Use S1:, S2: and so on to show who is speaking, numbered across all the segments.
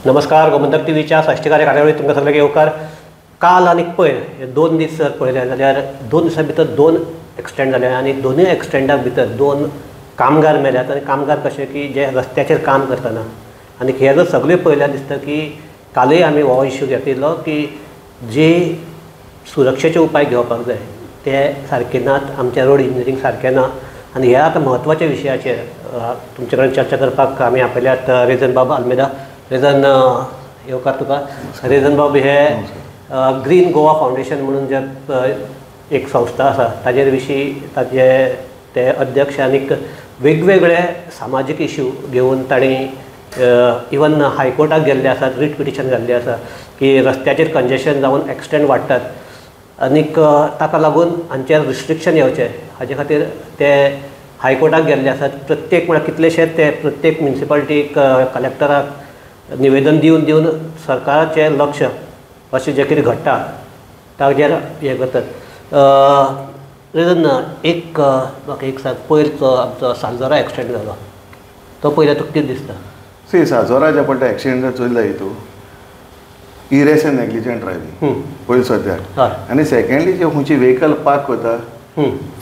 S1: नमस्कार, गोमंतक टीव्हीच्या साश्टीकार्य कार्यावळीत तुमकां सगळ्यांक येवकार. काल आनी पयर हे 2 दीस जर पळयले जाल्यार 2 दिसां भितर 2 एक्सिडेंट जाले आनी दोनूय एक्सिडेंटा भितर 2 कामगार मेल्यात. आनी कामगार कशे की जे रस्त्याचेर काम करतना, आनी हे जर सगळें पळयल्यार दिसता की कालूय आमी हो इश्यू घेतिल्लो की जे सुरक्षेचे उपाय घेवपाक जाय ते सारके नात, आमचे रोड इंजिनियरींग सारकें ना. आनी ह्या आतां म्हत्वाच्या विशयाचेर तुमचे कडेन चर्चा करपाक आमी आपयल्यात रेजन बाब आल्मेदा. रेजन, येवकार तुका. रेजन बाब हे ग्रीन गोवा फावंडेशन म्हणून जे एक संस्था आसा ताजेर विशीं ताजे ते अध्यक्ष आनीक वेगवेगळे सामाजीक इश्यू घेवन तांणी इवन हायकोर्टाक गेल्ले आसात, रीट पिटिशन घाल्लें आसा की रस्त्याचेर कंजेशन जावन एक्सिडेंट वाडटात आनीक ताका लागून हांचेर रिस्ट्रिक्शन येवचें हाजे खातीर ते हायकोर्टाक गेल्ले आसात. प्रत्येक म्हळ्यार कितलेशेच ते प्रत्येक म्युनिसिपालिटीक कलेक्टराक निवेदन दिवन दिवन सरकाराचें लक्ष अशें जें कितें घडटा ताजेर हें करतात. रिजन एक म्हाका एक सांग, पयरचो आमचो सालजोरा एक्सिडेंट जालो तो पयल्यार तुका कितें दिसता?
S2: सी, साजोरा जे पडटा एक्सिडेंट चोयला हितू इरेस एंड नेग्लिजंट ड्रायव्हिंग पयलीं सद्याक, आनी सेकेंडली जे खंयची व्हेकल पार्क करता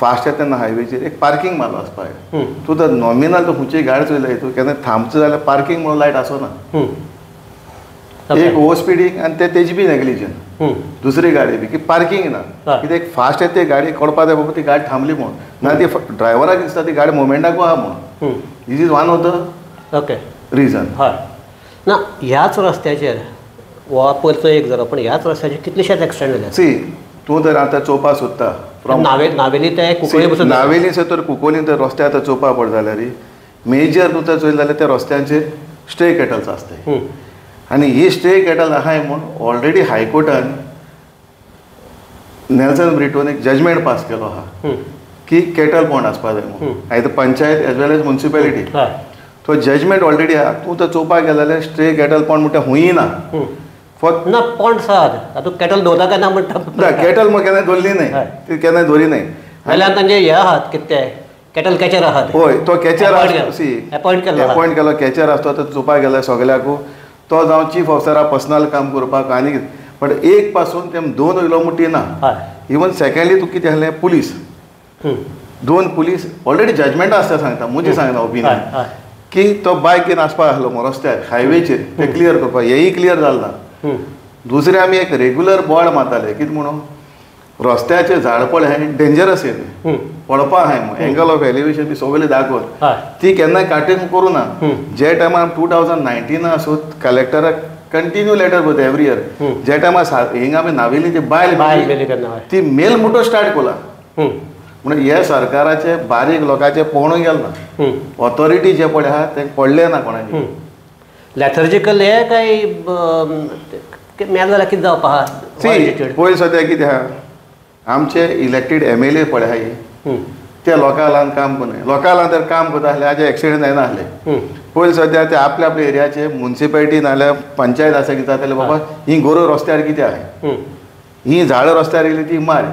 S2: फास्ट येता तेन्ना हायवेचेर एक पार्किंग मारलो आसपा जाय. तूं तर नॉमिनल तूं खंयची गाडी चोयला हितू केन्ना थांबचो जाल्यार पार्किंग म्हणून लायट आसना, एक ओवर स्पिडींग आनी ते तेजी बी नेग्लिजंट, दुसरी गाडी बी की पार्किंग ना, कित्याक फास्ट येता ती गाडी कळपा जाय बाबा ती गाडी थांबली म्हणून ना, ती ड्रायव्हराक दिसता ती गाडी मुवमेंटाक आहा म्हणून. This is one of the
S1: okay
S2: reason.
S1: हय ना, ह्याच रस्त्याचेर हो पयरचो एक जालो, पण ह्याच रस्त्याचेर कितलेशेच एक्सिडेंट जाले.
S2: सी, तूं जर आतां चोवपाक सोदता फ्रॉम
S1: नावेली ते कुंकळ्ळे,
S2: नावेली तर कुंकळ्ळे तर रस्त्यार आतां चोवपाक पडटा जाल्यार मेजर तूं जर चोयलें जाल्यार त्या रस्त्यांचेर स्ट्रे कॅटल्स आसताय, आनी ही स्ट्रे कॅटल आहाय म्हूण ऑलरेडी हायकोर्टान नेल्सन ब्रिटोन एक जजमेंट पास केलो आहा की कॅटल पॉन्ड आसपा जाय म्हणून, आयद panchayat as well as municipality. तो जजमेंट ऑलरेडी आहा. तूं तर चोवपाक गेलो जाल्यार स्ट्रे कॅटल पॉन्ड म्हणटा हुंय ना, फक्त
S1: ना पॉन्ड आसात तातूंत कॅटल दवरता काय ना म्हणटा,
S2: ना कॅटल मग केन्ना दवरली न्हय, ती केन्ना दवरी न्हय.
S1: जाल्यार तांचे हे आहात कितें ते कॅटल कॅचर आहात.
S2: हय, तो कॅचर सी
S1: अपॉयंट केलो,
S2: अपॉयंट केलो कॅचर आसता तो चोवपाक गेलो सगळ्याकू तो जावं चीफ ऑफिसरा पर्सनल काम करपाक आनी बट एक पासून ते 2 वयलो मुठी ना. इवन सेकेंडली तूं कितें आहलें पुलीस, 2 पुलीस ऑलरेडी जजमेंट आसता सांगता, म्हजें सांगता ओपिनियन की तो बायक घेवन आसपाक आहलो मो रस्त्यार हायवेचेर ते क्लियर करपाक, हेंय क्लियर जालें ना. दुसरें आमी एक रेगुलर बोर्ड मारताले कितें म्हणून रस्त्याचेर झाड पड हें डेंजरस हें पडपा आहाय म्हूण, एंगल ऑफ एलिवेशन बी सगळें दाखोवन ती केन्नाय काटींग करूं ना. जे टायमार 2019 आसूं कलेक्टराक कंटिन्यू लेटर बरयता एवरी इयर, जे टायमार हिंगा आमी नावेली जी बायल
S1: मेली
S2: ती मेल मोटो स्टार्ट केला म्हणून हे सरकाराचे बारीक लोकांचे पळोवंक गेले ना, ऑथॉरिटी जे पळय आहा ते पडले ना कोणाचे.
S1: लॅथर्जिकल हे काय मेल जाल्यार कितें जावपा आहा?
S2: पयलीं सद्या कितें आहा आमचे इलेक्टेड MLA पळय आहाय ते लोकां लागून काम करनाय, लोकां लागून तर काम करता आसले आजे एक्सिडेंट जायना आसले. पयलीं सद्या ते आपल्या आपल्या एरियाचे मुन्सिपालिटी नाल्यार पंचायत आसा कितें जातलें बाबा ही गोरवां रस्त्यार कितें आहाय, ही झाडां रस्त्यार येयली ती मार.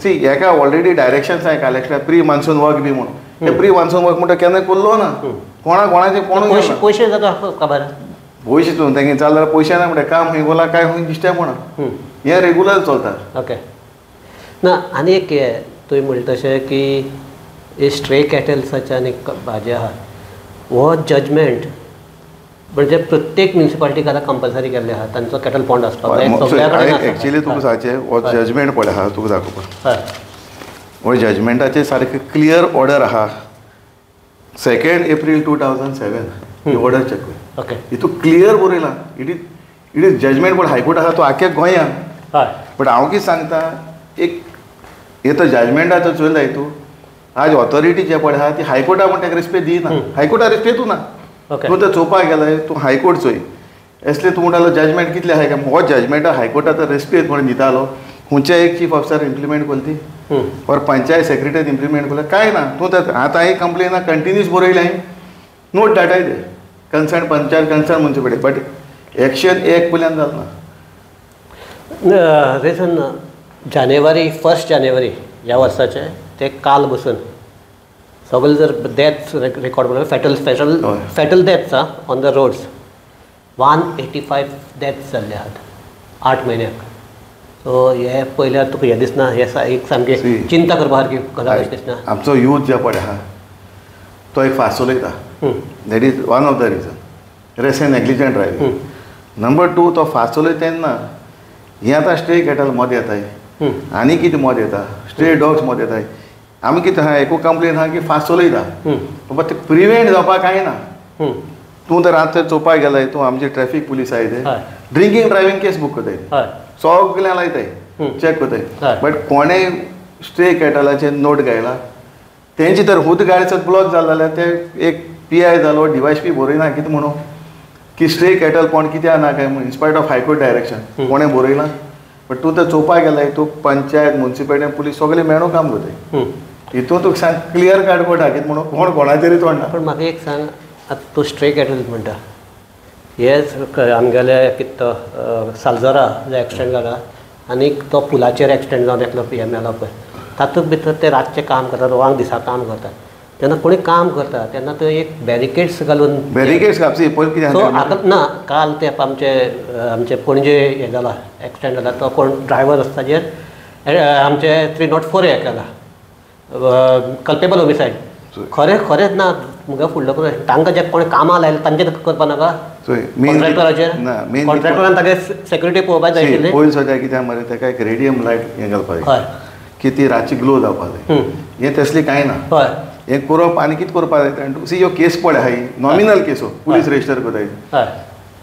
S2: सी, हेका ऑलरेडी डायरेक्शन्स आहाय कलेक्टर प्री मान्सून वर्क बी म्हणून, ते प्री मान्सून वर्क म्हणटा केन्ना कोल्लो ना, कोणा कोणाचे कोण
S1: पयशे जाता खबर
S2: पयशे चोवन तेंगे चाल जाल्यार पयशे ना म्हणटा काम खंय गोला काय खंय दिश्टे म्हणा, हें रेगुलर चलता.
S1: ओके ना, आनी एक तुवें म्हणलें तशें की हे स्ट्रे कॅटल्साचे आनी भाजी आहा हो जजमेंट म्हणजे प्रत्येक म्युनिसिपालिटीक आतां कंपल्सरी केल्ले आहा तांचो कॅटल पॉन्ड आसपाक जाय.
S2: एक्चुअली तुका सांगचें हो जजमेंट पळय आहा तुका दाखोवपाक, हो जजमेंटाचेर सारकें क्लियर ऑर्डर आहा 2 एप्रील 2007 ही ऑर्डर चेक कर.
S1: ओके,
S2: हितू क्लियर बरयलां, it is it is judgement पण हायकोर्ट आहा तो आख्या गोंयांत. बट हांव कितें सांगता एक हे तो जजमेंटाचो चोयला हितू आज ऑथॉरिटी जे पळय आहा ती हायकोर्टा म्हण ताका रिस्पेद दिना, हायकोर्टा रिस्पेदू ना. तूं तर चोवपाक गेले तूं हायकोर्ट चोय एसले तूं म्हणटालो जजमेंट कितलें आहाय काय, हो जजमेंटा हायकोर्टाचो रेस्पेद म्हणून दितालो खंयच्या एक चीफ ऑफिसर इम्प्लिमेंट केली ती और पंचायत सेक्रेटरी इम्प्लिमेंट केलें काय ना. तूं तर आतां ही कंप्लेन कंटिन्यूस बरयली हांवें नोट धाडाय ते concern panchayat concern municipality, but action एक पयल्यान जालें ना.
S1: रिजन जानेवारी 1 जानेवारी ह्या वर्साचे ते काल बसून सगळे जर डेथ्स रेकॉर्ड म्हणल्यार fatal fatal fatal deaths on the roads 185 deaths जाल्ले आहात 8 म्हयन्याक. सो हे पयल्यार तुका हें दिसना, हे एक सामकें चिंता करपा सारकी गजाल अशें दिसना.
S2: आमचो यूथ जे पळय आहा तो एक फास्ट चलयता, that is one of the reason, rash and negligent driving. Number 2, तो फास्ट चलयता तेन्ना हें आतां स्ट्रे कॅटल मद येताय, आनी कितें मद येता, स्ट्रे डॉग्स मद येताय. आमी कितें आहा एकू कंप्लेन आहा की फास्ट चलयता, बाबा ते प्रिवेंट जावपाक कांय ना. तूं तर आतां चोवपाक गेलाय, तूं आमचे ट्रॅफीक पुलीस आहाय ते ड्रिंकींग ड्रायव्हींग केस बूक करताय, सगळ्यां लायताय, चॅक करताय. बट कोणें स्ट्रे कॅटलाचेर नोट घायला तेंची तर हुद गाडी सर ब्लॉक जाल जाल्यार ते एक पी I जालो डीवायएसपी बरयना कितें म्हणून की स्ट्रे कॅटल कोण कित्याक ना काय म्हणून, in spite of high court direction कोणें बरयलां. बट तूं तर चोवपाक गेलाय, तूं पंचायत मुन्सिपालिटी पुलीस सगळे मेळून काम करताय, हितून तुका सांग क्लियर कार्ड पडटा कितें म्हणून कोण कोणाचेरूय तोडना.
S1: पूण म्हाका एक सांग, आतां तूं स्ट्रे कॅटल म्हणटा, हेच आमगेले कितें तो सालजरा जो एक्सिडंट जाला आनी तो पुलाचेर एक्सिडंट जावन एकलो हें मेलो पळय, तातूंत भितर ते रातचें काम करतात, दोगांक दिसा काम करतात, तेन्ना कोणी काम करता तेन्ना ते एक बॅरिकेड्स घालून,
S2: बॅरिकेड्स घालप पयलीं कितें
S1: सो आतां ना, काल ते आमचे आमचे पणजे हें जाला एक्सिडंट जाला, तो कोण ड्रायवर आसा ताजेर आमचे 304 हें केला, कल्पेबल होमिसायड. खरें खरेंच ना मुगे फुडलो प्रश्न, तांकां जे कोणें कामां लायलें तांचेर करपा नाका, कॉन्ट्रॅक्टराचेर, कॉन्ट्रॅक्टरान तागे सेक्युरिटी पळोवपाक जाय आशिल्ली.
S2: पयलीं सद्या कितें मरे ताका एक रेडियम लायट हें घालपाक जाय की ती रातची ग्लो जावपाक जाय, हें तसली कांय ना.
S1: हय,
S2: हें करप आनी कितें करपाक जाय तें सी ह्यो केस पळय आहाय नॉमिनल केसो पुलीस रजिस्टर करताय,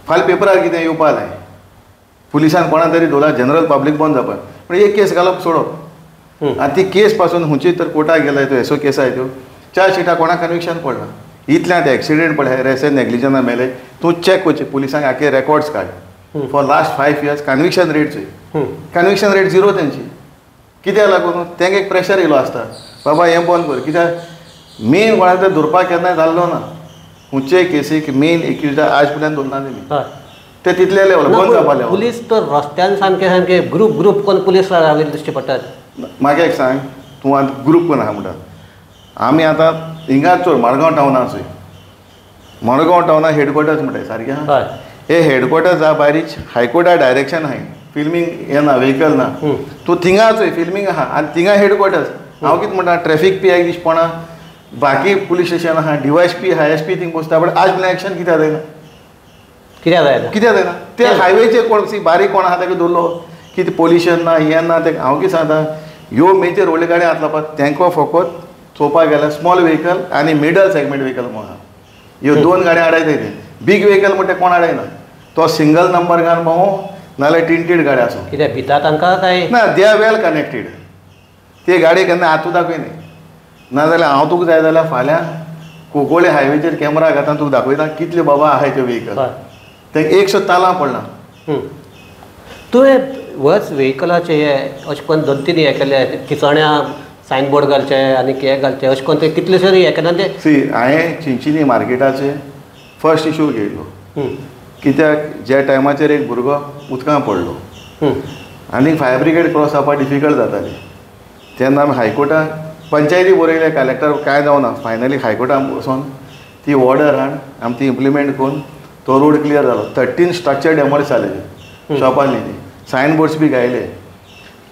S2: फाल्यां पेपरार कितें येवपा जाय, पुलिसान कोणा तरी धरला जनरल पब्लीक बंद जावपाक, पूण एक केस घालप सोडप आनी ती केस पासून खंयची तर कोर्टाक गेलाय त्यो एसो केस आहाय त्यो चार्जशिटाक कोणाक कन्विक्शन पडना. इतल्यान एक्सिडेंट पडले रेस एन नेग्लिजन्सा मेले, तूं चॅक करचें पुलिसांक आखे रेकॉर्ड्स काड for last 5 years conviction rate चोय, कन्विक्शन रेट 0 तेंची. कित्याक लागून तेंका एक प्रेशर येयलो आसता बाबा हें बंद कर, कित्याक मेन कोणाक तर धरपाक केन्नाय जाल्लो ना, खंयचेय केसीक मेन एक्युज आज पर्यंत धरना तेमी, ते तितले लेवल बंद जावपा लेवल.
S1: पुलीस तर रस्त्यान सामके सामके ग्रुप ग्रुप कोण पुलीस राविल्ले दिश्टी पडटात.
S2: म्हाका एक सांग, तूं आतां ग्रुप कोण आहा म्हणटा, आमी आतां हिंगा चोय मडगांव टावना चोय, मडगांव टावना हेडक्वॉर्टर्स म्हणटाय सारकें आहा, हे हेडक्वॉर्टर्स आहा बारीच हायकोर्टा डायरेक्शन आहाय, फिल्मींग हें ना व्हेकल ना, तूं थिंगा चोय फिल्मींग आहा आनी थिंगा हेडक्वॉर्टर्स. हांव कितें म्हणटा ट्रॅफीक पी I दिसपणा बाकी पुलीस स्टेशन आहा, डीवायएसपी आहा, एस पी थिंग बसता, बट आज पर्यंत एक्शन कित्याक जायना,
S1: कित्याक जायना,
S2: कित्याक जायना. ते हायवेचेर कोण सी बारीक कोण आहा ताका धरलो कितें पोल्युशन ना हें ना, तें हांव कितें सांगता ह्यो मेजर व्हडल्यो गाडयो हात लावपाक तांकां फकत चोवपाक गेल्यार स्मॉल व्हेकल आनी मिडल सेगमेंट व्हेकल म्हणून आहा, ह्यो 2 गाडयो आडायताय ते, बीग व्हेकल म्हणटा कोण आडायना, तो सिंगल नंबर घाल भाव नाल्यार टिंटेड गाडी आसूं,
S1: कित्याक भिता तांकां काय
S2: ना, they are well connected, ते गाडी केन्ना हातूंत दाखयना. नाजाल्यार हांव तुका जाय जाल्यार फाल्यां कोकोळे हायवेचेर कॅमरा घाता तुका दाखयता कितले बाबा आहाय ते व्हेकल, ते एक सुद्दां तालां पडना.
S1: तुवें वच व्हेकलाचे हे अशें करून 2-3 हें केले, किचण्या सायन बोर्ड घालचे आनी हे घालचे, अशें करून ते कितलेशे हें केले ते.
S2: सी हांवें चिंचिनी मार्केटाचे फर्स्ट इशू घेयलो, कित्याक ज्या टायमाचेर एक भुरगो उदकां पडलो आनी फायर ब्रिगेड क्रॉस जावपाक डिफिकल्ट जाताली, तेन्ना आमी हायकोर्टाक पंचायती बरयले, कलेक्टर कांय जावना, फायनली हायकोर्टान वचोन ती ऑर्डर हाड आमी ती इम्प्लिमेंट करून तो रोड क्लियर जालो. 13 स्ट्रक्चर डेमोलिश जाले शॉपांनी, सायन बोर्ड्स बी घायले.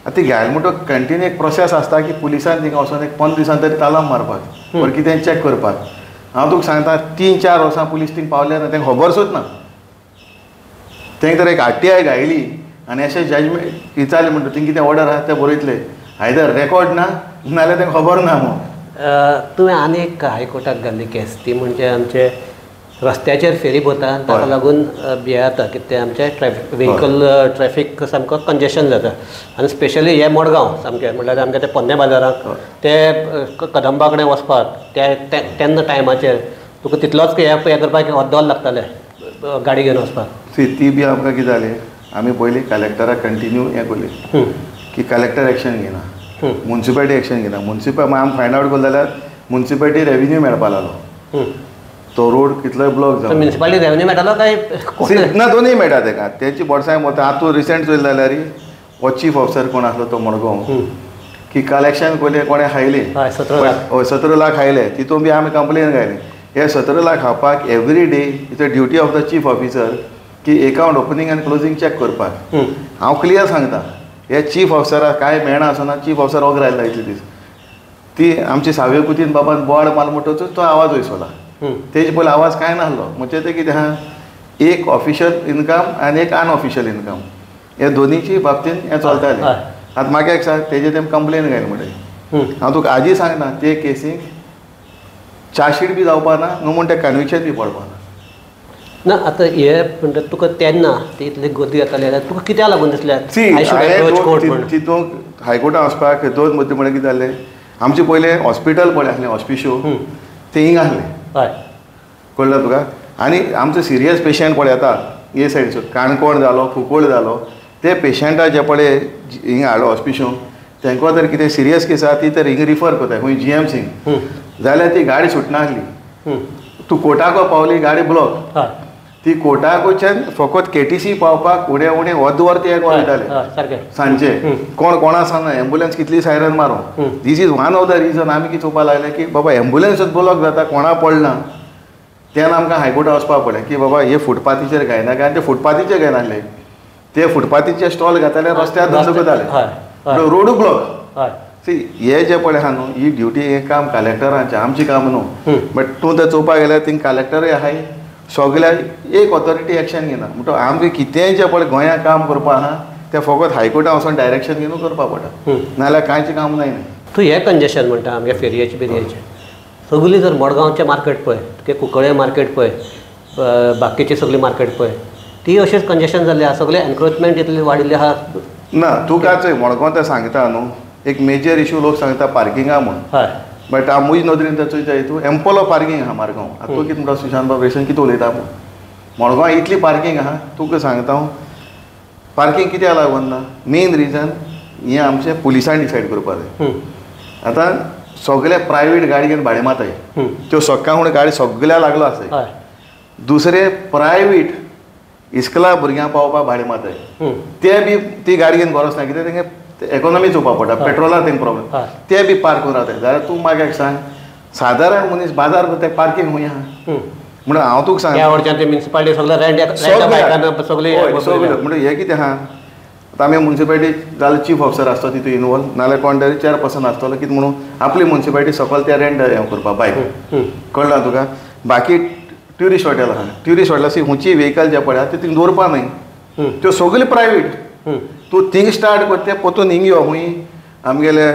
S2: आतां ती घायले म्हणटकच कंटिन्यू एक प्रोसेस आसता की पुलिसान थिंगा वचोन एक 15 दिसान तरी तालाम मारपाक or कितें चॅक करपाक. हांव तुका सांगता 3-4 वर्सां पुलीस थिंग पावले ना, तांकां खबर सुद्दां ना. तांकां तर एक RTI घायली आनी अशें जजमेंट विचारलें म्हणटा थिंग कितें ऑर्डर आहा तें बरयतले, आयदर रेकॉर्ड ना नाल्यार तांकां खबर ना म्हूण.
S1: तुवें आनी एक हायकोर्टाक घाल्ली केस, ती म्हणजे आमचे रस्त्याचेर फेरी भरता आनी ताका लागून हें जाता की तें आमचें ट्रॅफिक व्हेकल ट्रॅफीक सामको कंजेशन जाता, आनी स्पेशली हे मडगांव सामकें म्हणल्यार आमगे ते पोन्ने बाजाराक ते कदंबा कडेन वचपाक ते तेन्ना टायमाचेर तुका तितलोच हें करपाक अर्दवर लागतालें गाडी घेवन वचपाक.
S2: सी ती बी आमकां कितें जालें, आमी पयलीं कलेक्टराक कंटिन्यू हें केलें की कलेक्टर एक्शन घेना, मुन्सिपालिटी एक्शन घेना. मुन्सिपल आमी फायंड आवट केलें जाल्यार मुन्सिपालिटी रेवेन्यू मेळपा लागलो, तो रोड कितलोय ब्लॉक जालो.
S1: म्युनिसिपालिटी रेवेन्यू मेळटालो काय
S2: ना? दोनूय मेळटा तेका, तेची बोडसाय वता. आतां रिसेंट चोयलें जाल्यार हो चीफ ऑफिसर कोण आसलो तो मडगांव की कलेक्शन पयलीं कोणें खायलें, हय 17 लाख खायले, तितून बी आमी कंप्लेन घायली. हे 17 लाख खावपाक every day it's a duty of the chief officer की एकाउंट ओपनिंग आनी क्लोजींग चॅक करपाक. हांव क्लियर सांगता, हे चीफ ऑफिसराक कांय मेळना आसना, चीफ ऑफिसर ओग रायला इतले दीस. ती आमची सावय कुतीन बाबान बोवाळ माल म्हणटकच तो आवाज वयसोला, तेजे पयलीं आवाज कांय नासलो. म्हणजे तें कितें आहा, एक ऑफिशियल इनकम आनी एक अनऑफिशियल इनकम, हे दोनीची बाबतीन हें चलतालें. आतां म्हाका एक सांग, तेजे तेम कंप्लेन घायल म्हणटा, हांव तुका आजी सांगना ते केसीक चार्जशीट बी जावपा ना, न्हू म्हण तें कन्विक्शन बी पडपा ना.
S1: ना आतां हे म्हणटा तुका तेन्ना ती इतली गर्दी जाताली जाल्यार तुका कित्याक लागून दिसलें
S2: तितूंक हायकोर्टान वचपाक दोन मुद्दे म्हणल्यार कितें जालें, आमचें पयलें हॉस्पिटल पळय आसलें, हॉस्पिश्यो तें हिंग आसलें, कळ्ळें तुका. आनी आमचो सिरियस पेशंट पळय येता हे सायडीसून, काणकोण जालो, कुंकळ जालो, ते पेशंटा जे पळय हिंगा हाडलो हॉस्पिश्यो, तांकां जर कितें सिरियस केस आसा ती तर हिंगा रिफर करताय खंय जीएमसींक, जाल्यार ती गाडी सुटना आसली. तूं कोर्टाको पावली गाडी ब्लॉक, ती कोर्टाकोच्यान फकत केटीसी पावपाक उणें उणें अर्द वर ते एक वर वयताले सांजचे, कोण कोणा सांगना, एम्बुलन्स कितली सायरन मारूं. This is one of the reason आमी कितें चोवपाक लागले की बाबा एम्बुलन्सूच ब्लॉक जाता, कोणा पडना, तेन्ना आमकां हायकोर्टाक वचपाक पडलें की बाबा हे फुटपाथीचेर घायना काय, आनी ते फुटपाथीचेर घायनासले, ते फुटपाथीचे स्टॉल घाताले, रस्त्यार धंदो करताले, रोडू ब्लॉक. सी हे जे पळय आहा न्हू, ही ड्युटी हें काम कलेक्टरांचें, आमचें काम न्हू. बट तूं तर चोवपाक गेल्यार थिंग कलेक्टरूय आहाय, सगळ्या एक ऑथॉरिटी एक्शन घेना. म्हणटकच आमकां कितेंय जें पळय गोंयांत काम करपा आहा तें फकत हायकोर्टान वचोन डायरेक्शन घेवन करपा पडटा, नाजाल्यार कांयच काम जायना.
S1: तूं हें कंजेशन म्हणटा आमगे फेरयेचें बिरयेचें सगळीं, जर मडगांवचें मार्केट पळय, तुगे कुंकळे मार्केट पळय, बाकीची सगळी मार्केट पळय, ती अशेंच कंजेशन जाल्लें आहा, सगळें एनक्रोचमेंट इतलें वाडिल्लें आहा.
S2: ना तुका चोय मडगांव तर सांगता न्हू, एक मेजर इशू लोक सांगता पार्किंगा म्हूण, बट हांव म्हजी नदरेन तर चोयता तूं एम्पल ऑफ पार्किंग आहा मडगांव. आतां तूं कितें म्हणटा सुशांत बाब रेशन कितें उलयता म्हूण, मडगांव इतली पार्किंग आहा, तुका सांगता हांव पार्किंग कित्याक लागून ना, मेन रिजन हें आमचें पुलिसान डिसायड करपा जाय. आतां सगळे प्रायवेट गाडी घेवन भाडें मारताय, त्यो सकाळ फुडें गाडी सगळ्या लागलो आसा. दुसरे प्रायवेट इस्कला भुरग्यांक पावपाक भाडें मारताय, ते बी ती गाडी घेवन गरज ना, कित्याक तेंगे एकोनॉमी चोवपाक पडटा, पेट्रोला तेंकां प्रॉब्लम, ते बी पार्क करून रावताय. जाल्यार तूं म्हाका एक सांग, सादारण मनीस बाजार करता पार्किंग खंय आहा म्हणून हांव तुका सांग,
S1: म्युनिसिपालिटी
S2: सगळें म्हणून हें कितें आहा. आतां आमी म्युनिसिपालिटी जाल्यार चीफ ऑफिसर आसता तितून इनवॉल्व, नाजाल्यार कोण तरी चेअरपर्सन आसतलो, कितें म्हणून आपली म्युनिसिपालिटी सकयल ते रेंट हें करपाक बायक, कळ्ळें तुका. बाकी ट्युरिस्ट हॉटेल आहा, ट्युरिस्ट हॉटेल आसा खंयची व्हेकल जे पळय आहा ते थिंग दवरपा न्हय, त्यो सगळ्यो प्रायवेट. तूं थिंग स्टार्ट कर, ते परतून हिंग यो खूंय आमगेले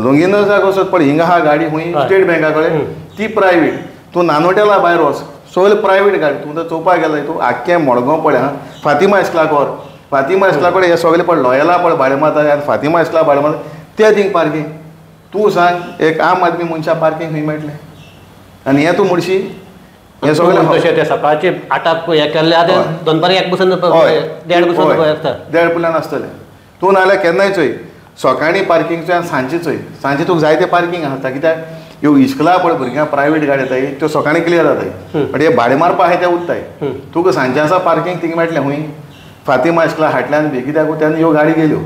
S2: लोंगिनसाक वचत पळय, हिंगा आहा गाडी खूंय स्टेट बँका कडेन, ती प्रायवेट. तूं नानोटेला भायर वच, सगळी प्रायवेट गाडी. तूं जर चोवपाक गेलो तूं आख्खें मडगांव पळय आहा, फातिमा इस्कलाक व्हर, फातिमा इस्कला कडेन हे सगळे पळय लॉयला पळय भाडें मारता आनी फातिमा इस्कला भाडें मारता ते थिंग पार्किंग. तूं सांग एक आम आदमी मनशाक पार्किंग खंय मेळटलें? आनी हें तूं म्हणशी हें सगळें
S1: तशें ते सकाळचे 8 हें केल्लें आतां दनपारां 1 बसून 1.5 बसून
S2: देड पुल्यान आसतलें. तूं नाजाल्यार केन्नाय चोय सकाळीं पार्किंग चोय आनी सांजचें चोय, सांजचें तुका जायते पार्किंग आसता, कित्याक ह्यो इस्कला पळय भुरग्यांक प्रायवेट गाडी येताय त्यो सकाळीं क्लियर जाताय, बट हे भाडें मारपा आहाय ते उरताय. तुका सांजचें आसा पार्किंग थिंग मेळटलें खूंय फातिमा इस्कला हाटल्यान बी, कित्याक तेन्ना ह्यो गाडी गेल्यो.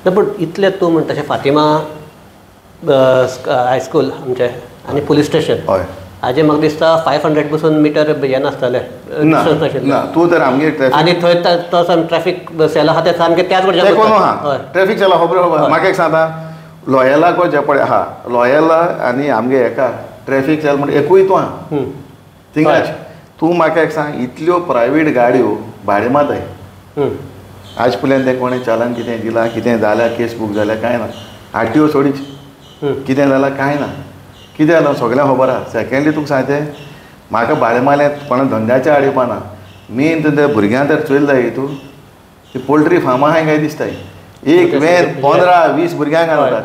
S1: ना पूण इतलें तूं म्हणटा तशें फातिमा हायस्कूल आमचें आनी पुलीस स्टेशन,
S2: हय,
S1: हाजें म्हाका दिसता 500 पसून मिटर हें नासतलें,
S2: ना तूं तर आमगे ट्रॅफिक
S1: आनी थंय तो ट्रॅफिक सेल आहा ते सामकें त्याच कडच्यान
S2: कोण आहा ट्रॅफिक सेल खबर खबर. म्हाका एक सांगता, लॉयलाको जे पळय आहा, लॉयला आनी आमगे हेका ट्रॅफिक सेल म्हणटा एकूय तूं आहा थिंगाच. तूं म्हाका एक सांग, इतल्यो प्रायवेट गाडयो भाडें मारताय, आज पुल्यान तें कोणें चालन कितें दिलां, कितें जाल्यार केस बूक जाल्यार कांय ना, आरटीओ सोडीच कितें जाल्यार कांय ना, कितें जालां सगळ्यांक खबर आहा. सेकेंडली तुका सांगचें, म्हाका भाडें मारलें कोणा धंद्याच्या आड येवपा ना, मेन तर त्या भुरग्यां तर चोयलें जाय तूं, ती पोल्ट्री फार्मां आहाय काय दिसताय, एक वेन 15-20 भुरग्यांक घालता.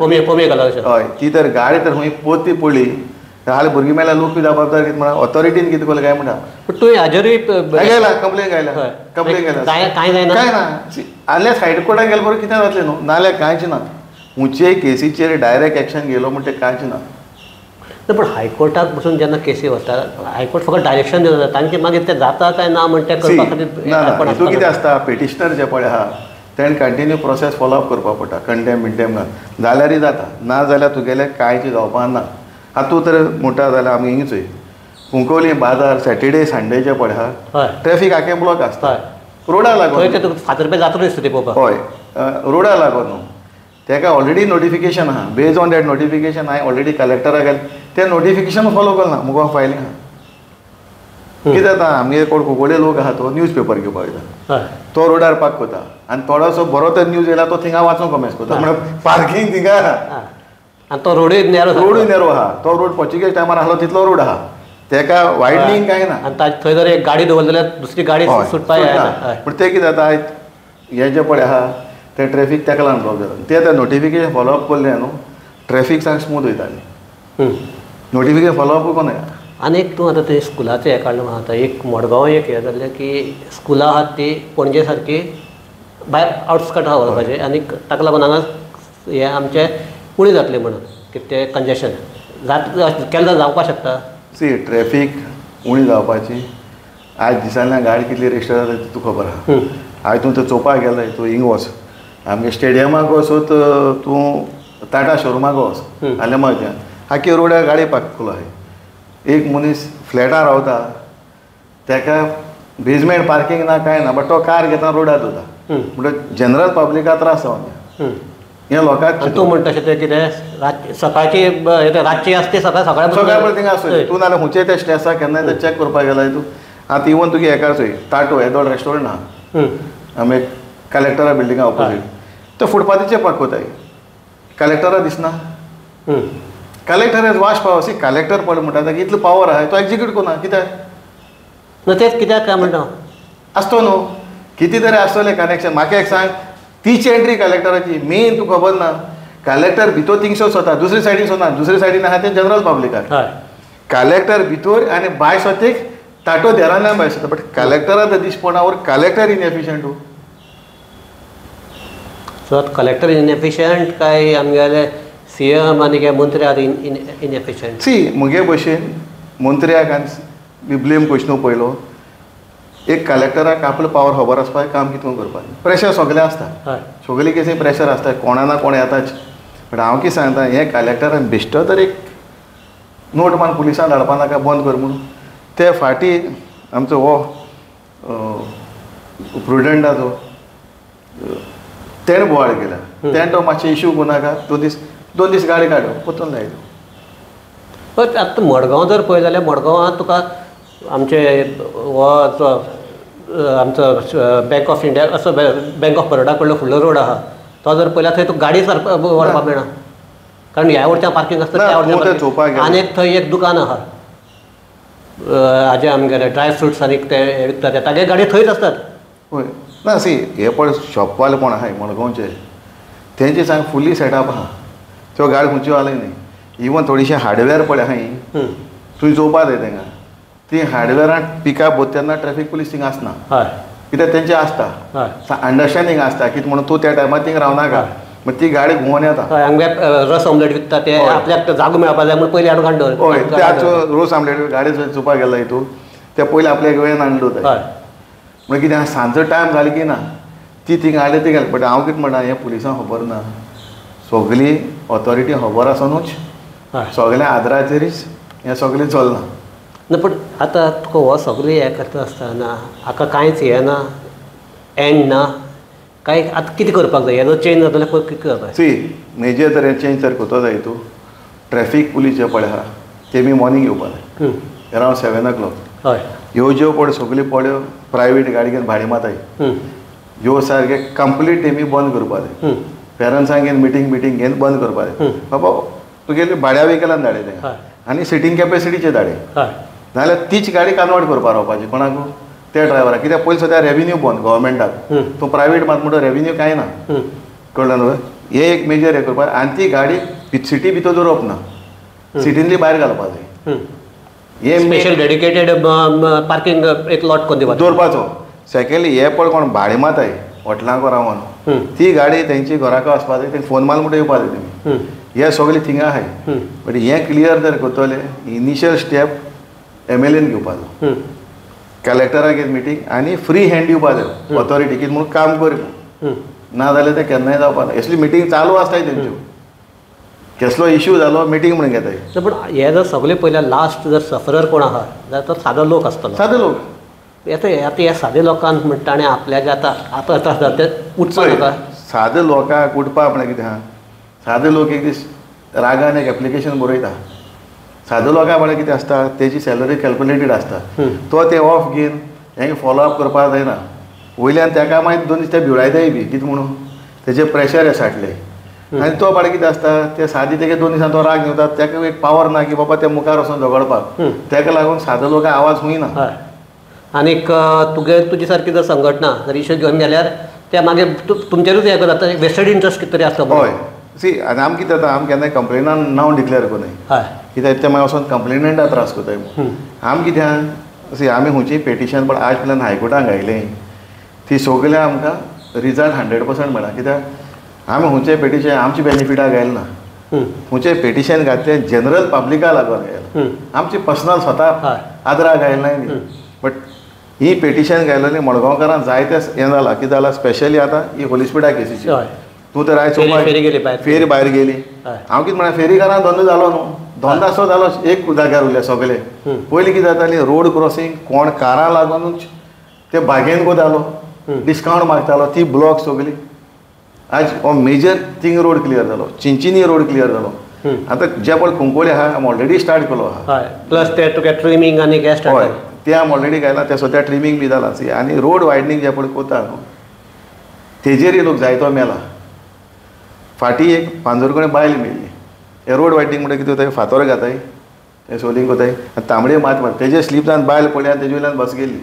S2: हय, ती तर गाडी तर खंय पोती पडली हालीं भुरगीं मेल्यार लोक जबाबदार कितें म्हणा, ऑथॉरिटीन कितें केलें काय म्हणटा.
S1: पूण तुवें हाजेरूय
S2: गेला कंप्लेन घायला, कंप्लेन घायला
S1: कांय जायना,
S2: कांय ना. आल्या सायड कोर्टान गेल्या बरोबर कितें जातलें न्हू, नाल्यार कांयच ना. खंयचेय केसीचेर डायरेक्ट एक्शन घेयलो म्हणटा कांयच ना.
S1: ना पूण हायकोर्टाक बसून जेन्ना केसी वता, हायकोर्ट फकत डायरेक्शन दिता, तांचे मागीर ते जाता काय ना म्हणटा ते करपा खातीर
S2: ना. हितून कितें आसता, पिटिशनर जे पळय आहा तेणें कंटिन्यू प्रोसेस फॉलोअप करपा पडटा, कंटेम बिंटेम घाल जाल्यारय जाता, ना जाल्यार तुगेलें कांयच जावपा ना. आतां तूं तर म्हणटा जाल्यार आमी हिंग चोय, कुंकवली बाजार सॅटर्डे संडेचे पळय आहा ट्रॅफिक आखे ब्लॉक आसता रोडा लागून
S1: फातर जात्रो दिसता ती पळोवपाक.
S2: हय रोडा लागून न्हू तेका ऑलरेडी नोटिफिकेशन आहा बेज ऑन that notification हांवें ऑलरेडी कलेक्टराक गेलें तें नोटिफिकेशन फॉलो करना मुगो फायलींग आहा. कितें जाता आमगे कोण कुंकवले लोक आहा तो न्यूज पेपर घेवपाक वयता तो रोडार पार्क करता आनी थोडोसो बरो तर न्यूज येयला तो थिंगा वाचूंक कमेस करता म्हणल्यार पार्किंग थिंगा आहा
S1: आनी तो रोडूय नॅरो
S2: रोडूय नॅरो आहा तो रोड पोर्चुगेज टायमार आहलो तितलो रोड आहा तेका वायडनींग कांय ना
S1: आनी थंय जर एक गाडी दवरली जाल्यार दुसरी गाडी सुटपाक जायना.
S2: पूण तें कितें जाता हें जें पळय आहा तें ट्रॅफीक तेका लागून ब्लॉक जाता तें आतां नोटिफिकेशन फॉलोअप करलें न्हू ट्रॅफीक सामकें स्मूथ वयतालें नोटिफिकेशन फॉलोअप कोण.
S1: आनी एक तूं आतां तें स्कुलाचें हें काडलें आतां एक मडगांव एक हें जाल्लें की स्कुलां आहात ती पणजे सारकी भायर आउटस्कट आहा वचपाचें आनी ताका लागून हांगा हें आमचें उणें जातलें म्हणून की तें कंजेशन जात केन्ना जावपाक शकता.
S2: सी ट्रॅफीक उणी जावपाची आयज दिसांतल्यान गाडी कितली रजिस्टर जाता ती तुका खबर आहा. आयज तूं थंय चोवपाक गेलाय तूं हिंग वच आमगे स्टेडियमाक वचत तूं टाटा शोरुमाक वच आलेमावच्यान आख्खे रोडार गाडी पार्क केलो आहाय. एक मनीस फ्लॅटार रावता तेका बेजमेंट पार्किंग ना कांय ना बट तो कार घेता रोडार दवरता म्हणटकीर जनरल पब्लिका त्रास जावन हें लोकांक.
S1: तूं म्हणटा तशें तें कितें सकाळची रातची आसता सकाळ सकाळ
S2: सकाळ थिंगा आसता तूं नाल्यार खुंयचे ते स्ट्रेसाक केन्नाय ते चॅक करपाक गेल्यार तूं आतां इवन तुगे हेकार चोय ताटो येदोळ रेस्टोरंट आहा आमी कलेक्टरा बिल्डिंगा ऑपोजीट तो फुटपाथीचेर पार्क कोताय कलेक्टरा दिसना. Collector has vast power see collector पळय म्हणटा ताका इतलो पावर आहा तो एक्जिक्यूट कोना कित्याक
S1: ना तेच कित्याक काय म्हणटा
S2: आसतो न्हू कितें तरी आसतलें कनेक्शन. म्हाका एक सांग तीच एंट्री कलेक्टराची मेन तुका खबर ना कलेक्टर भितर थिंगसर सोता दुसरे सायडीन सोना दुसरे सायडीन आहा तें जनरल पब्लिकाक कलेक्टर भितर आनी भायर सोतेक ताटो देरांतल्यान भायर सोता बट कलेक्टरा तर दिसपणा वर कलेक्टर इनएफिशियंट.
S1: सो आतां कलेक्टर इनएफिशियंट काय आमगेले सी एम आनी काय मंत्री आतां इनएफिशियंट?
S2: सी मुगे भशेन मंत्र्याक आनी ब्लेम क्वेश्चन पयलो एक कलेक्टराक आपलो पावर खबर आसपाक काम कितून करपाक प्रेशर सगळें आसता सगळी केसी प्रेशर आसता कोणा ना कोण येताच बट हांव कितें सांगता हें कलेक्टरान बेश्टो तर एक नोट मान पुलिसांक धाडपा नाका बंद कर म्हणून ते फाटीं आमचो हो प्रुडंटाचो तेणें बोवाळ केला तेणें तो मातशें इशू करूं नाका दोन दीस गाडी काडलो परतून लायलो.
S1: बट आतां मडगांव जर पळयत जाल्यार मडगांवांत तुका आमचे हो आमचो बँक ऑफ इंडिया असो बँक ऑफ बरोडा कडलो फुडलो रोड आहा तो जर पळयल्यार थंय तुका गाडी सारको व्हरपाक मेळना कारण ह्या वटच्यान पार्किंग आसता त्या वटच्यान आनी एक थंय एक दुकान आहा हाजें आमगेलें ड्राय फ्रुट्स आनी ते विकता ते तागे गाडी थंयच आसतात.
S2: हय ना सी हे पळय शॉपवाले कोण आहाय मडगांवचे तेंचे सांग फुल्ली सेटअप आहा त्यो गाडी खंयच्यो आले न्ही इवन थोडीशी हार्डवेअर पळय आहाय तुवें चोवपा जाय तेंका ती हार्डवेअरान पिकअप वता तेन्ना ट्रॅफिक पुलीस थिंगा आसना कित्याक तेंचें आसता अंडरस्टँडींग आसता कितें म्हणून तूं त्या टायमार थिंगा रावनाका मागीर ती गाडी घुंवोन येता.
S1: हांगा रस ऑमलेट विकता ते आपल्याक जागो मेळपा जाय म्हणून पयलीं हाडून घाण दवर.
S2: हय ते आतां रोस ऑमलेट गाडी चोवपाक गेला हितून ते पयलीं आपल्याक वेळेन हाडलो जाय म्हणल्यार कितें सांजचो टायम जालो की ना ती थिंगा हाडली ती गेली. बट हांव कितें म्हणटा हें पुलिसांक खबर ना सगळी ऑथॉरिटी खबर आसोनूच सगळ्या आदराचेरीच हें सगळें चलना.
S1: ना पूण आतां तुका हो सगळें हें करता आसतना हाका कांयच हें ना एंड ना कांय आतां कितें करपाक जाय हेजो चेंज जातलो पळय कितें करपाक.
S2: सी मेजर तर हें चेंज तर करता जाय तूं ट्रॅफीक पुलीस जे पळय आहा ते बी मॉर्निंग येवपा जाय अरावंड 7 o'clock.
S1: हय
S2: ह्यो ज्यो पळय सगळ्यो पळय प्रायवेट गाडी घेवन भाडें मारताय ह्यो सारके कंप्लीट तेमी बंद करपा जाय पेरंट्सांक घेवन मिटींग घेवन बंद करपा जाय बाबा तुगेले भाड्या व्हेकलान धाडे तेंका आनी सिटींग कॅपेसिटीचेर धाडे नाजाल्यार तीच गाडी कन्वर्ट करपा रावपाची कोणाक त्या ड्रायव्हराक कित्याक पयलीं सद्या रेवेन्यू बंद गव्हर्मेंटाक तूं प्रायवेट मात म्हणटा रेवेन्यू कांय ना कळ्ळें न्हू. हें एक मेजर हें करपाक आनी ती गाडी सिटी भितर दवरप ना सिटींतली भायर घालपा जाय. हें
S1: स्पेशल डेडिकेटेड पार्किंग एक लॉट करून दिवपाचो
S2: दवरपाचो. सेकेंडली हे पळय कोण भाडें मारताय हॉटेलांक रावन ती गाडी तेंची घराक वचपा जाय तेंका फोन मारलो म्हणटा येवपा जाय तुमी हे सगळें थिंगा आहाय. बट हें क्लियर जर करतले इनिशियल स्टेप MLA घेवपाचो कलेक्टराक एक मिटींग आनी फ्री हँड दिवपा जाय ऑथॉरिटी कितें म्हणून काम कर ना जाल्यार तें केन्नाय जावपा ना. असली मिटींग चालू आसताय तेंच्यो. केसलो इश्यू जालो मिटींग म्हणून घेताय.
S1: पूण हे जर सगळे पयल्या लास्ट जर सफरर कोण आहा जाल्यार तो सादो लोक आसतलो.
S2: सादो लोक
S1: आतां आतां ह्या सादे लोकांक म्हणटा आनी आपल्याक आतां आतां आतां ते उठपा नाका.
S2: सादे लोकांक उठपा म्हळ्यार कितें आहा, सादे लोक एक दीस रागान एक एप्लिकेशन बरयता. सादो लोकांक म्हळ्यार कितें आसता, तेजी सॅलरी कॅल्कुलेटेड आसता, तो ते ऑफ घेवन हें फॉलो अप करपाक जायना. वयल्यान ताका मागीर 2 दीस ते भिवडायताय बी कितें म्हणून तेजे प्रेशर हे साठले आनी तो बाळ कितें आसता ते सादी तेगे 2 दिसान तो राग घेवता, ताका एक पावर ना की बाबा ते मुखार वचून झगडपाक, ताका लागून सादो लोकांक आवाज हुंयना.
S1: आनीक तुगे तुजे सारकी जर संघटना जर इश्यू घेवन गेल्यार ते मागीर तुमचेरूच हें करता, वेस्टेड इंट्रस्ट कितें तरी आसता.
S2: हय सी, आनी आम कितें जाता, आम केन्नाय कंप्लेनान नांव डिक्लेअर करुनाय, कित्याक ते मागीर वचोन कंप्लेनंटा त्रास करताय. आम कितें आहा सी, आमी खंयची पेटिशन पण आज पर्यंत हायकोर्टान घायलें ती सगळ्या आमकां रिजल्ट 100% मेळ्ळा. कित्याक आमी खंयचें पेटिशन आमच्या बेनिफिटाक घायलें ना, खंयचें पेटिशन घातलें जनरल पब्लिका लागून घायलां, आमची पर्सनल स्वता आदराक घायलें ना न्ही. बट he petition घायलेली मडगांवकारांक जायते हें जालां कितें जालां, स्पेशली आतां ही होलिस्पिडा केसीची तूं तर आयज फेरी भायर गेली. हांव कितें म्हळ्यार फेरीकारान धंदो जालो न्हू, धंदो असो जालो एक जाग्यार उरले सगळे. पयलीं कितें जातालें, रोड क्रॉसींग कोण कारां लागूनच ते बागेन कोतालो, डिस्कावंट मागतालो, ती ब्लॉक सगळी. आज हो मेजर थिंग रोड क्लियर जालो, चिंचिनी रोड क्लियर जालो. आतां जे पळय कुंकोळी आहा आमी ऑलरेडी स्टार्ट केलो आहा,
S1: प्लस ते तुका ट्रिमींग आनी गॅस
S2: हय ते आमी ऑलरेडी घायला, ते सद्या ट्रिमींग बी जालां. आनी रोड वायडनींग जे पळय कोता न्हू तेजेरय लोक जायतो मेला. फाटीं एक पांजोरकोणे बायल मेल्ली, हे रोड वायडनींग म्हणटा कितें जाता, फातोर घाताय ते सोलींग कोताय आनी तांबडे मात मार तेजे स्लीप जावन बायल पडली आनी तेजे वयल्यान बस गेली.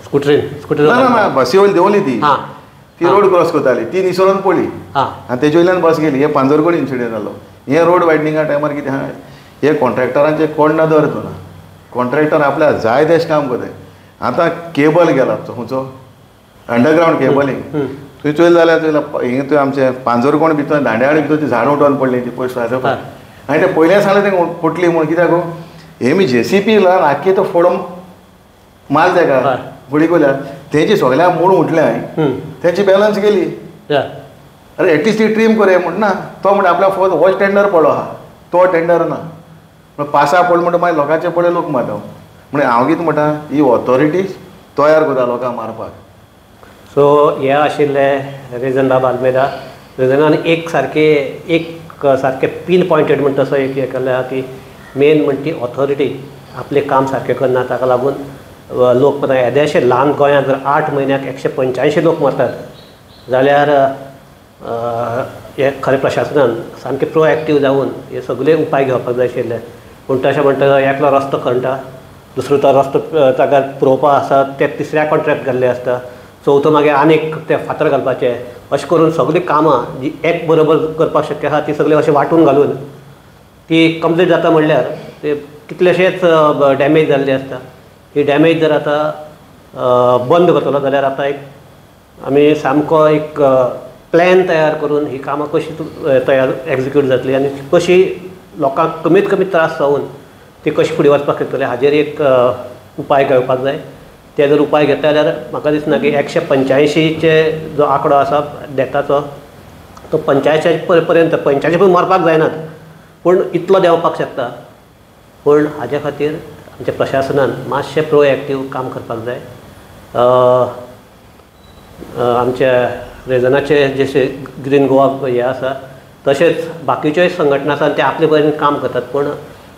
S1: स्कुटरीन स्कुटर
S2: ना ना बसी वयली देंवली ती, ती रोड क्रॉस करताली, ती निसरून पडली आनी तेजे वयल्यान बस गेली. हे पांजोरकोण इन्सिडंट जालो. हे रोड वायडनिंगा टायमार कितें आहा, हे कॉन्ट्रॅक्टरांचे कोण नदर ना, कॉन्ट्रॅक्टर आपल्याक जाय तेशें काम करताय. आतां केबल गेला खंयचो अंडरग्रावंड केबलींग, तुवें चोयलें जाल्यार चोयला हिंगा तुवें आमचें पांजोरकोण भितर दांड्यावाडी भितर ती झाडां उठोवन पडली ती पयस पळय, आनी तें पयलें सांगलें तें फुटली म्हूण कित्याक गो हे मी जेसीपी लावन आख्खी तो फोडून माल तेका फुडी कोल्या तेंची सगळ्या मोडून उठलें हांवें, तेंची बॅलन्स गेली. अरे एटलिस्ट ती ट्रीम करया म्हण ना, तो म्हणटा आपल्या फोन हो टेंडर पडलो आहा, तो टेंडर ना म्हण पासा पडलो म्हणटा मागीर लोकांचे पडले लोक मारता. म्हण हांव कितें म्हणटा, ही ऑथॉरिटीज तयार करता लोकांक मारपाक.
S1: सो हे आशिल्ले रेजन बाब आल्मेदा. रेजनान एक सारके पीन पॉयंटेड म्हणटा तसो एक हें केल्लें आहा की मेन म्हणटा ती ऑथॉरिटी आपलें काम सारकें करना, ताका लागून लोक मरता. येदेशे ल्हान गोंयांत जर 8 म्हयन्याक 185 लोक मरतात जाल्यार हे खरें प्रशासनान सामकें प्रोएक्टीव जावन हे सगळे उपाय घेवपाक जाय आशिल्ले. पूण तशें म्हणटा एकलो रस्तो खणटा, दुसरो तो रस्तो ताका पुरोवपा आसा, ते तिसऱ्या कॉन्ट्रॅक्ट घाल्ले आसता, चवथो मागीर आनीक ते फातर घालपाचे, अशें करून सगळीं कामां जी एक बरोबर करपाक शक्य आसा ती सगळीं अशें वांटून घालून ती कंप्लीट जाता म्हणल्यार ते कितलेशेच डॅमेज जाल्ले आसता. ही डॅमेज जर आतां बंद करतलो जाल्यार आतां एक आमी सामको एक प्लॅन तयार करून ही कामां कशी तयार एक्जिक्यूट जातली आनी कशी लोकांक कमीत कमी त्रास जावन ती कशी फुडें वचपाक शकतली हाजेर एक उपाय घेवपाक जाय. ते जर उपाय घेतले जाल्यार म्हाका दिसना की 185 जो आंकडो आसा डेथाचो तो 85 पर्यंत 85 पण मरपाक जायनात पूण इतलो देंवपाक शकता. पूण हाजे खातीर आमच्या प्रशासनान मातशें प्रोएक्टीव काम करपाक जाय. आमच्या रेजनाचे जशे ग्रीन गोवा हे आसा तशेंच बाकीच्योय संघटना आसा ते आपले परीन काम करतात, पूण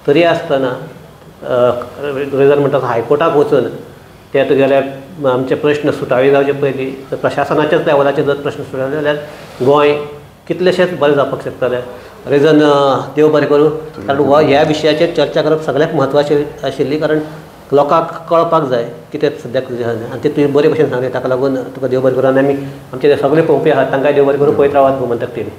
S1: तरी आसतना रेजन म्हणटा हायकोर्टाक वचून ते तुगेले आमचे प्रश्न सुटावे जावचे पयलीं तर प्रशासनाच्याच लेवलाचेर जर प्रश्न सुटावे जाल्यार गोंय कितलेशेच बरें जावपाक शकतलें. रेजन देव बरें करूं, कारण हो ह्या विशयाचेर चर्चा करप सगळ्याक म्हत्वाची आशिल्ली, कारण लोकांक कळपाक जाय कितें सद्याक आनी ते तुवें बरे भशेन सांगलें, ताका लागून तुका देव बरें करूं. आनी आमी आमचे सगळे पळोवपी आहात तांकांय देव बरें करूं. पळयत रावात गोमंतक टीव्ही.